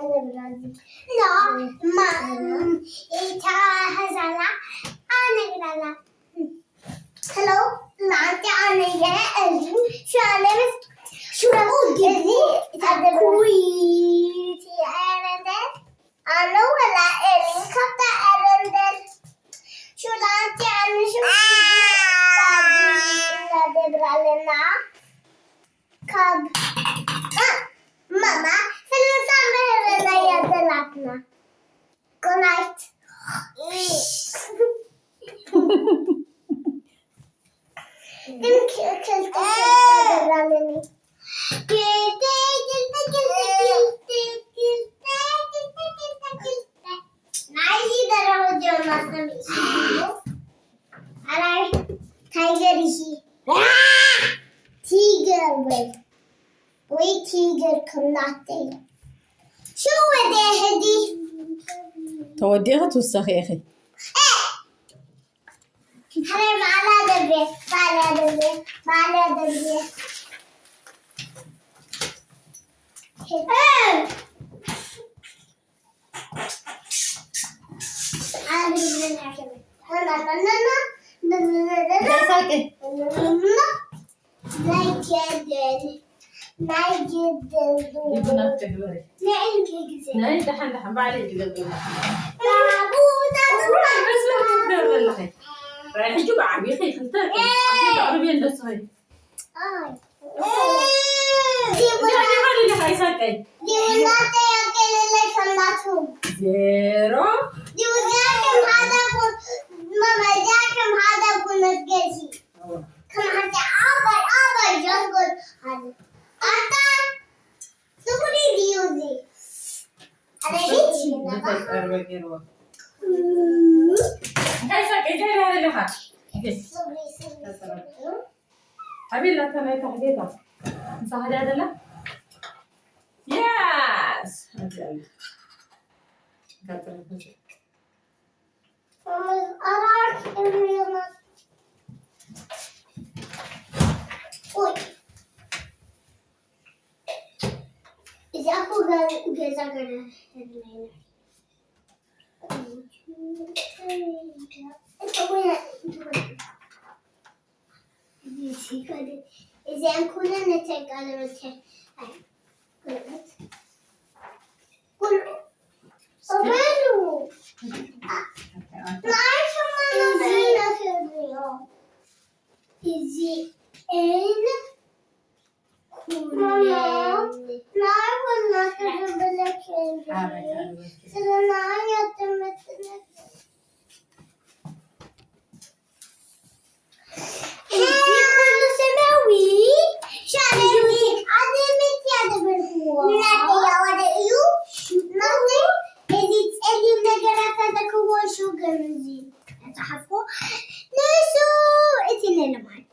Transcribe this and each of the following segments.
No, ma, ita hazala, anegala. Hello, nanti anege elin, şu an şu an o gibi takui ti erende. Ano wala elin kapta erende. Şu nanti anne şu. Tabi la debralena. ካብ ማማ ሰላሳ ምህርና ያደላትና። Good night. ግን ክልተ ክልተ ደራለኒ። ክልተ ክልተ ክልተ ክልተ ክልተ ክልተ ክልተ ክልተ ክልተ። ናይዚ ደረጃ ጆናስ ነው። ኣራይ ታይገር ይሂ። ቲገር ወይ ወይ ቲገር ክናተይ። ሽው ወደ ህዲ። ተወዲእኺ ትውሰኺ ኢኺ። ሕረ ባላ ደቤ ባላ ደቤ ባላ ደቤ። ናይ ደሓን ደሓን ባዕለይ ትገብር። ሕጂ ብዓብዪ ክልተ ኣቕርብዮ እንደስኸይ። ዜሮ። እንታይ ሳቀይ እንታይ ኣለኻ? ኣቤላ ተናይ ታሕጌታ ምሳኻ ድያ ዘላ? Yes! እዚኣ እኮ ገ- ገዛ ገና እዚኣን ኩለን ነተን ቀለበት እዚኤን ኩለን ስለናይ ያተመትነት እዚ ኩሉ ሰማያዊ ሻለዊት ኣደመት ያደበልክዎ። ናተይ ያወደ እዩ። ናተይ እዚ ጸሊም ነገራት ተደክዎ ሹገር እዚ ተጻሕፎ ንሱ እቲ ለለማት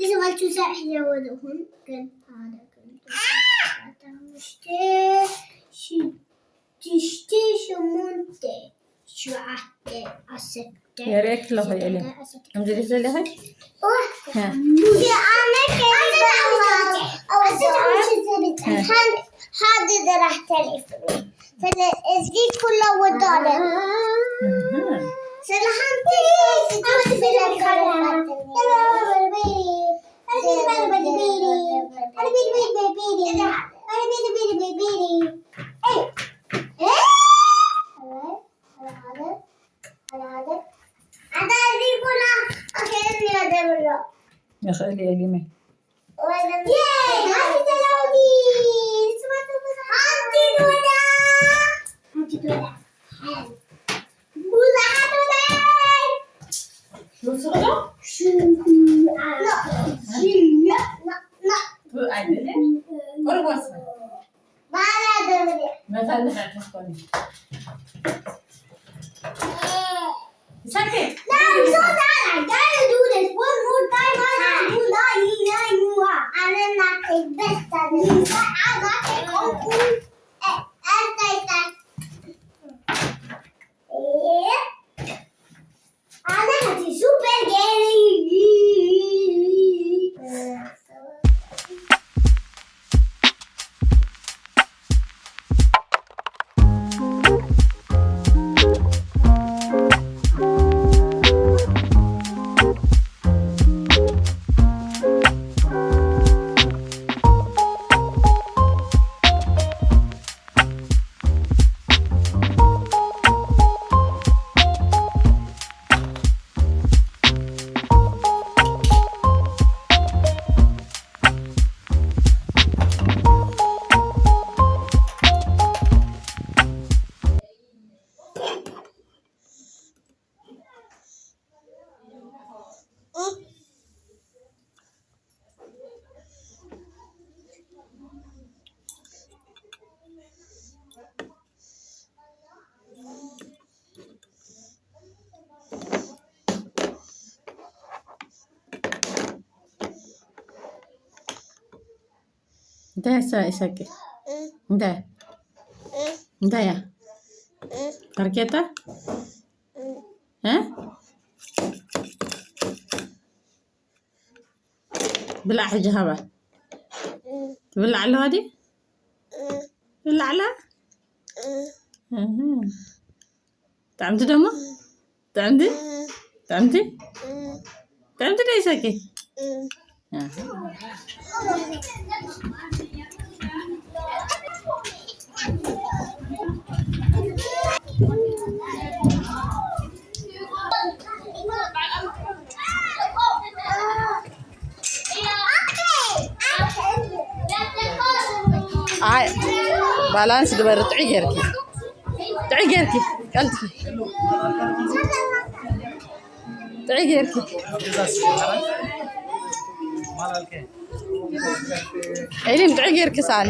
እዚ መልቱ ሰርሕ ያወደኹም ግን ሓደ ግን ምሽተ ሽዱሽተ ሸሞንተ ሸውዓተ ዓሰርተ የርእየኪ ኣለኹ የእሊ። ከምዚ ድዩ ዘለኺ? ሓደ ደራሕ ተሪፉ። እዚ ኩሎ ወዳለ። እህ። ስለ ሓንቲ ይኽእል እየ ሊመይ። መታን ሓንቲ ትኾኒ። It's okay. No, I'm so tired. I gotta do this one more time. I gotta do that. You know, you are. And then I take this. I got it. Oh, oh. Eh, eh, eh, eh. ኣነ ሓንቲ ሱፐር ገይረ። እንታይ እሳ ኢሳቂ? እንታይ እንታይ እያ? ካርኬታ? እ? ብላዕ ሕጂ ሃባ። ትብላዕ ኣለዋ ድዩ? ትብላዕ ኣላ? እህ። ጥዕምቲ ደሞ? ጥዕምቲ? ጥዕምቲ? ጥዕምቲ ዶ ይሰኪ? እህ። ኣይ፣ ባላንስ ግበሪ፣ ጥዑይ ጌርኪ። ጥዑይ ጌርኪ፣ ቀልጥፊ። ጥዑይ ጌርኪ። ኤሊም ጥዑይ ጌርኪ ሳሊ።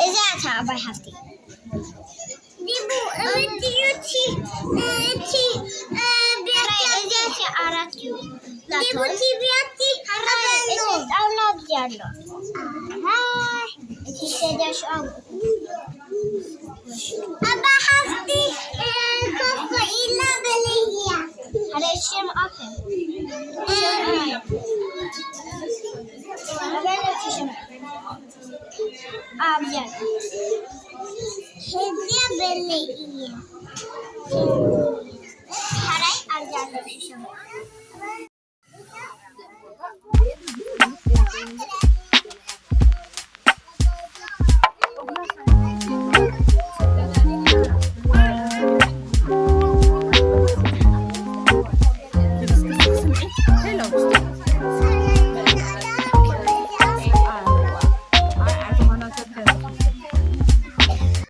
እዛ እታ ዓባይ ሓፍቲ። ዲቡ፣ እምትዩ እቲ፣ እቲ፣ እ፣ ቢያቲ፣ እዚ እቲ ኣራት እዩ። ዲቡ፣ እቲ ቢያቲ፣ ሓራይ፣ እዚ ጣውላ ኣብዚ ኣሎ። ኣይ፣ እቲ ሸዳ ሽኣው። ኣባ ሓፍቲ፣ እ፣ ኮፍ ኢላ በለያ። ሓደ ሽም ኣፈ። እ፣ ኣበለች ሽም። ኣብዚኣ። ሄድያ በለይ እየ። ሓራይ ኣብዚኣ ዘሎ ሽም።